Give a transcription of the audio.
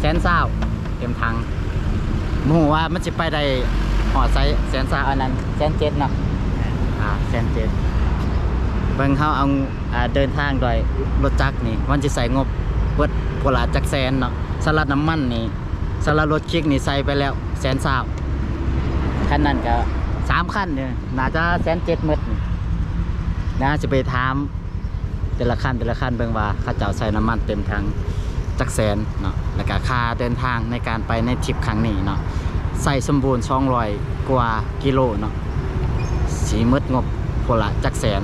ແສນຊາວເຕັມຖັງ. ບໍ່ຮູ້ວ່າມັນຊິໄປໄດ້ຮອດໃສ ແສນຊາວ ອັນນັ້ນແສນເຈັດເນາະ. ອ່າ ແສນເຈັດ. ເບິ່ງເຮົາເອົາ ອ່າ ເດີນທາງດ້ວຍລົດຈັກນີ້ ມັນຊິໃຊ້ງົບເບິດພຸ້ນລະຈັກແສນເນາະ. ສຳລັບນ້ຳມັນນີ້ ສຳລັບລົດຄິກນີ້ໃສ່ໄປແລ້ວແສນຊາວ. ຄັນນັ້ນກໍສາມຄັນນີ້ ໜ້າຈະແສນເຈັດໝົດນີ້. ດຽວເຮົາຊິໄປຖາມ ແຕ່ລະຄັນ ແຕ່ລະຄັນເບິ່ງວ່າເຂົາເຈົ້າໃສ່ນ້ຳມັນເຕັມຖັງຈັກແສນເນາະ ແລ້ວກະຄ່າເດີນທາງໃນການໄປໃນທຣິບຄັ້ງນີ້ເນາະ ໃຊ້ສົມບູນສອງຮ້ອຍກວ່າກິໂລເນາະ ຊິໝົດງົບພຸ້ນລະຈັກແສນ.